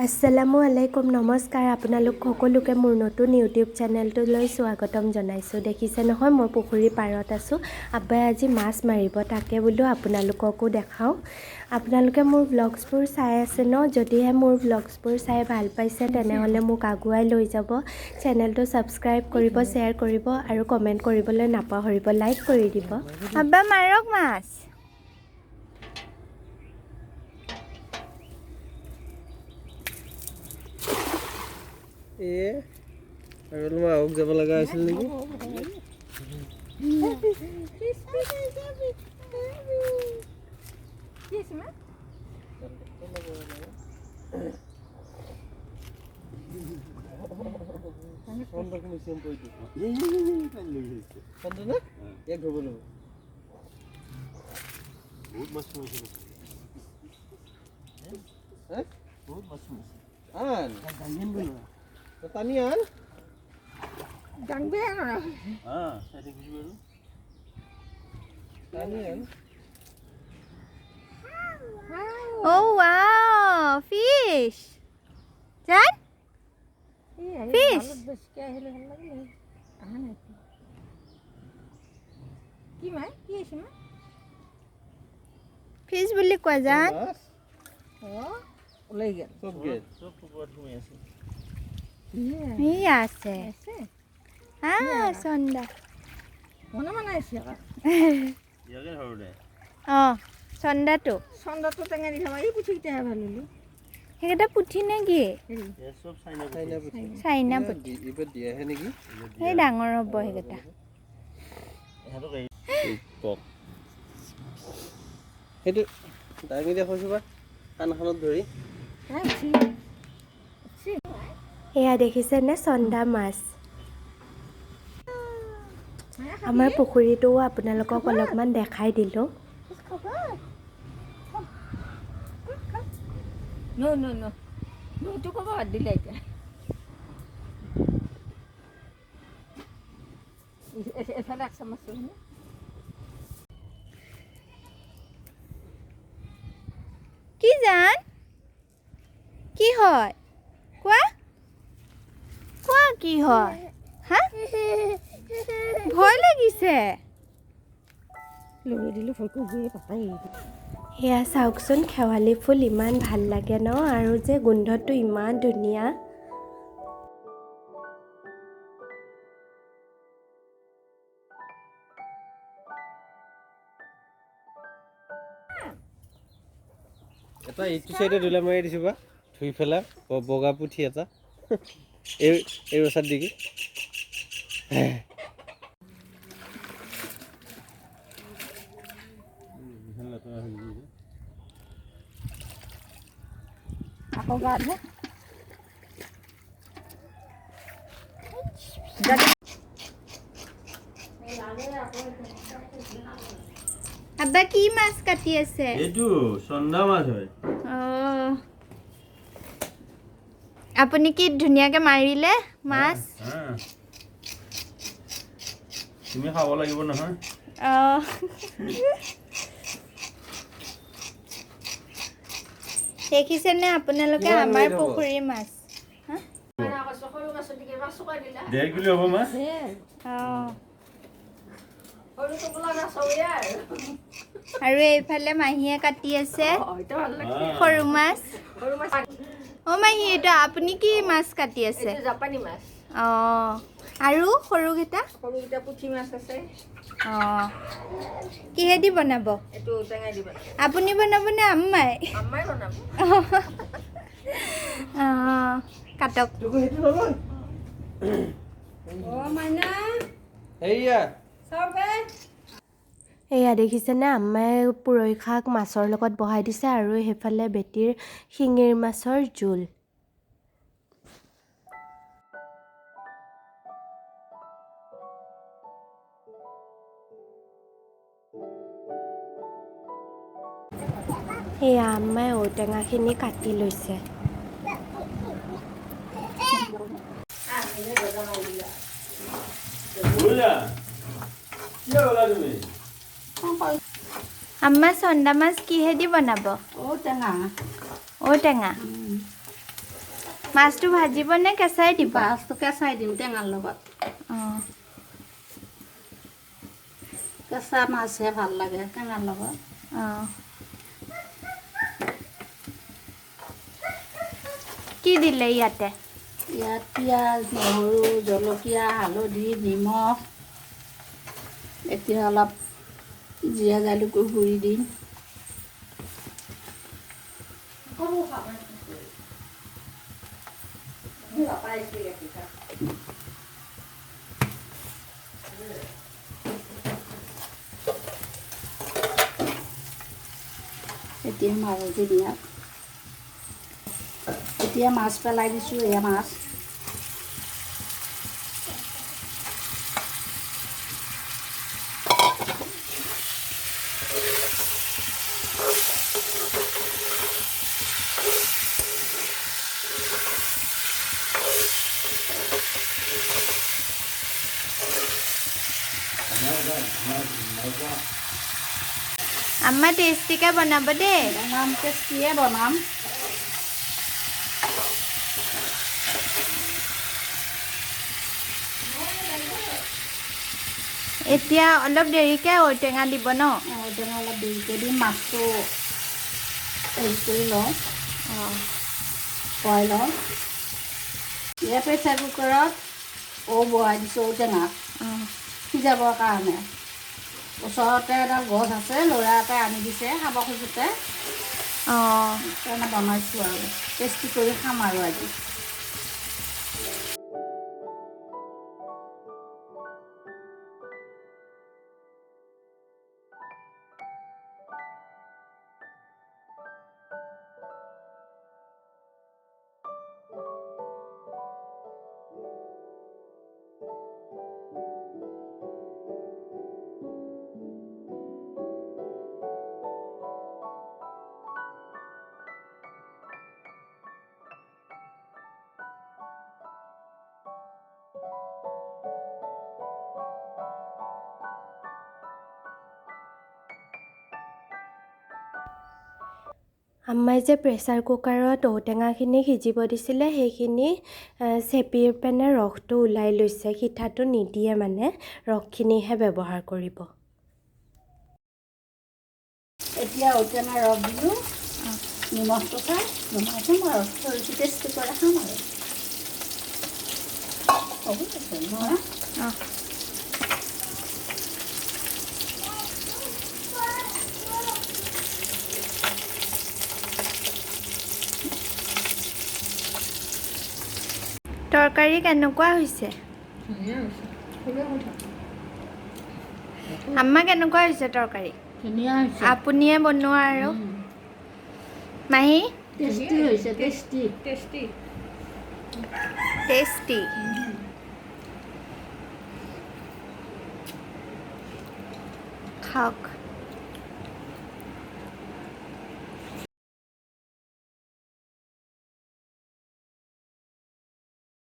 আসসালামু আলাইকুম, নমস্কাৰ। আপোনালোক সকলোকে মোৰ নতুন ইউটিউব চেনেলটোলৈ স্বাগতম জনাইছোঁ। দেখিছে নহয়, মই পুখুৰীৰ পাৰত আছোঁ। আব্বাই আজি মাছ মাৰিব, তাকে বোলো আপোনালোককো দেখাওঁ। আপোনালোকে মোৰ ভ্লগছবোৰ চাই আছে ন? যদিহে মোৰ ভ্লগছবোৰ চাই ভাল পাইছে, তেনেহ'লে মোক আগুৱাই লৈ যাব। চেনেলটো ছাবস্ক্ৰাইব কৰিব, শ্বেয়াৰ কৰিব আৰু কমেণ্ট কৰিবলৈ নাপাহৰিব, লাইক কৰি দিব। আব্বা, মাৰক মাছ। এ আৰু অলপমান আহক, যাব লগা আছিল নেকি? ইয়াক ধৰিব লাগিব। বহুত মাছ সোমাইছে। হা? বহুত মাছ সোমাইছে। আন, টানি আন। চাই থাকিবি বাৰু। টানি আন। Oh wow, fish. জান, ফিশ। বেছিকৈ আহিলে ভাল লাগিলে, অহা নাই। কি মাই, কি আহিছে মা? ফিছ বুলি কোৱা, জান। মাছ। অঁ, ওলাই গ'ল। চব গেল। চব পকোৱাত সোমাই আছে। ই আছে। আছে। হা, চন্দা। মনে মনে আহিছে আকৌ। ইয়াকে ধৰো দে। অঁ, চন্দাটো। চন্দাটো টেঙা দি খাবা, এই পুঠিকেইটাহে ভাল হ'লো। সেইকেইটা পুঠি নে কি? ইয়াত চব চাইনা। চাইনা পুঠি। চাইনা পুঠি। এইবাৰ দিয়াহে নেকি? সেই ডাঙৰ হ'ব সেইকেইটা। ইহঁতক পক সেইটো দাঙি দেখোঁ বা কাণখনত ধৰি। এয়া দেখিছেনে চন্দা মাছ? আমাৰ পুখুৰীটোও আপোনালোকক অলপমান দেখাই দিলোঁ। ন ন ন নটো ক'ব বাদ দিলে এতিয়া। এফালে এক চামুচ আছে। কি জান, কি হয়? কোৱা কোৱা, কি হয়? হা, ভয় লাগিছে? লৰি দিলোঁ, ভয় কৰি পাতাই। এয়া চাওকচোন, শেৱালি ফুল ইমান ভাল লাগে ন? আৰু যে গোন্ধটো ইমান ধুনীয়া। এটা এইটো চাইডে দোলা মাৰি দিছোঁ বা ধুই পেলাই, বগা পুঠি এটা এই এই ৰচাত দিকি। লেতেৰা হৈ গৈছে। আকৌ গা ধো। আব্বা, কি মাছ কাটি আছে? এইটো চন্দা মাছ হয়। অঁ, আপুনি কি ধুনীয়াকে মাৰিলে মাছ। হা। তুমি খাব লাগিব নহয়। অঁ, দেখিছেনে আপোনালোকে কিমান আমাৰ ৱেইট হ'ব? পুখুৰীৰ মাছ। সৰু মাছৰ দিকে মাছ শুকাই দিলা। 1.5 কিলো হ'ব মাছ। অঁ। সৰু টোপোলা মাছ হয় আৰু। আৰু এইফালে মাহীয়ে কাটি আছে। অঁ, এইটো ভাল লাগিছে। সৰু মাছ। সৰু মাছ। অ' মাহী, এইটো আপুনি কি মাছ কাটি আছে? এইটো জাপানী মাছ। অঁ, আৰু সৰুকেইটা? সৰুকেইটা পুঠি মাছ আছে। অঁ, কিহেদি বনাব? এইটো টেঙাই দিব। আপুনি বনাবনে আম্মাই? আম্মাই বনাব। অঁ, কাটক। সেইটো নলয়। সেয়া। এয়া দেখিছেনে, আম্মাই পুৰৈ শাক মাছৰ লগত বহাই দিছে আৰু সেইফালে বেটীৰ শিঙিৰ মাছৰ জোল। এয়া আম্মাই ঔটেঙাখিনি কাটি লৈছে। বুজিলা, কিয় গ'লা তুমি? আম্মা, চন্দা মাছ কিহেদি বনাব? ঔ টেঙা। ঔটেঙা। মাছটো ভাজিব নে কেঁচাই দিব? মাছটো কেঁচাই দিম টেঙাৰ লগত। অঁ। কেঁচা মাছহে ভাল লাগে টেঙাৰ লগত। অঁ, কি দিলে ইয়াতে? ইয়াত পিঁয়াজ, নহৰু, জলকীয়া, হালধি, নিমখ, এতিয়া অলপ জিৰা জালুকৰ গুড়ি দিম। এতিয়া মাছ দিম ইয়াত। এতিয়া মাছ পেলাই দিছোঁ, এয়া মাছ। আম্মা টেষ্টিকে বনাব দেই। বনাম, টেষ্টিয়ে বনাম। এতিয়া অলপ দেৰিকৈ ঔটেঙা দিব ন? ঔটেঙা অলপ দেৰিকৈ দিম, মাছটো হেৰি কৰি লওঁ, অঁ, খুৱাই লওঁ। ইয়াৰ প্ৰেছাৰ কুকাৰত বহাই দিছোঁ ঔটেঙা অঁ, সিজাবৰ কাৰণে। ওচৰতে এডাল গছ আছে, ল'ৰা এটাই আনি দিছে খাব খোজোঁতে, অঁ, সেইকাৰণে বনাইছোঁ আৰু টেষ্টি কৰি খাম আৰু আজি। আম্মাই যে প্ৰেছাৰ কুকাৰত ঔটেঙাখিনি সিজিব দিছিলে, সেইখিনি চেপি পিনে ৰসটো ওলাই লৈছে। সিঠাটো নিদিয়ে, মানে ৰসখিনিহে ব্যৱহাৰ কৰিব। এতিয়া ঔটেঙা ৰস দিলোঁ, নিমখটো খাই নমাই থ'ম আৰু থৈ টেষ্টি কৰি খাম আৰু। হ'ব নহয়? অঁ। তৰকাৰী কেনেকুৱা হৈছে? আম্মা কেনেকুৱা হৈছে তৰকাৰী? ধুনীয়া হৈছে। আপুনিয়ে বনোৱা আৰু মাহী? টেষ্টি হৈছে, টেষ্টি। টেষ্টি। টেষ্টি। খাওক।